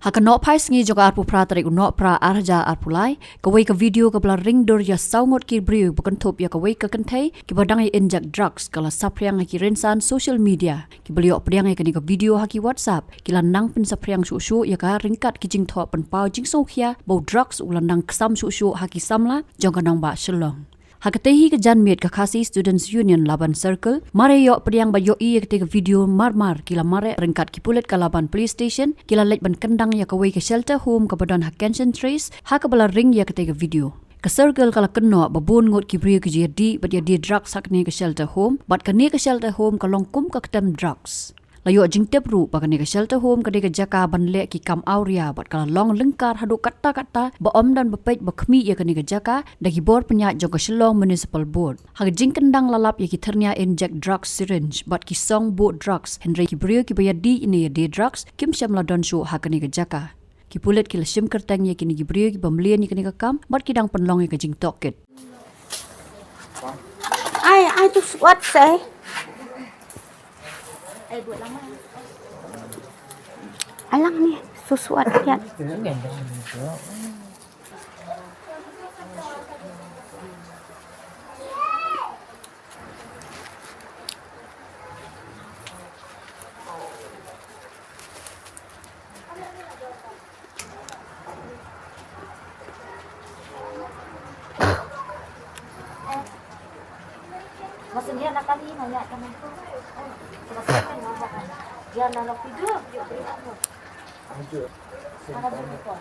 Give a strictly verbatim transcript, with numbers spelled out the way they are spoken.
Ha ka nohphai sngi jong ka arphew phra tarik u Nohprah ar hajar arphew lai, kawei ka video kaba la ring dur ïa saw ngut ki briew ba kynthup ïa kawei ka kynthei kiba dang ïa inject drugs ka la saphriang ha ki rynsan social media. Kiba la ïoh pdiang ïa kane ka video ha ki WhatsApp ki la nang pynsaphriang shuh shuh ïa ka ryngkat ki jingthoh pynpaw jingsngewkhia ba u drugs u la nang ksam shuh shuh ha ki samla jong ka nongbah Shillong. Ha katei hi ka janmiet ka Khasi Students Union Laban Circle mar ïa ïoh pdiang bad ïohi ïa katei ka video mar mar ki la mareh ryngkat ki pulit ka Laban Police Station ki la leit ban kyndang ïa kawei ka shelter home kaba don ha Kenshin Terrace ha kaba la ring ïa katei ka video. Ka circle ka la kynnoh ba bun ngut ki briew ki ju ïadih bad ïadie drugs ha kane ka shelter home bad kane ka shelter home ka long kum ka ktem drugs. La ïoh jingtip ruh ba kane ka shelter home ka dei ka jaka ban leh ki kam awria bad ka la long lyngkar haduh katta katta ba ym don ba peit ba khmih ïa kane ka jaka da ki bor pynïaid jong ka Shillong Municipal Board. Ha ka jingkyndang la lap ïa ki thyrnia inject drugs syringe bad ki song buh drugs, hynrei ki briew kiba ïadih ne ïadie drugs kim shym la don shuh ha kane ka jaka. Ki pulit ki la shim kyrteng ïa kine ki briew kiba mlien ïa kane ka kam bad ki dang pynlong ïa ka jingtohkit. Ai, ai, tu suat sai. Alang ni, tu suat ïa. Masih dia nak kali nanya teman tu. Masih kan dia nak video, dia beri apa? Ada video.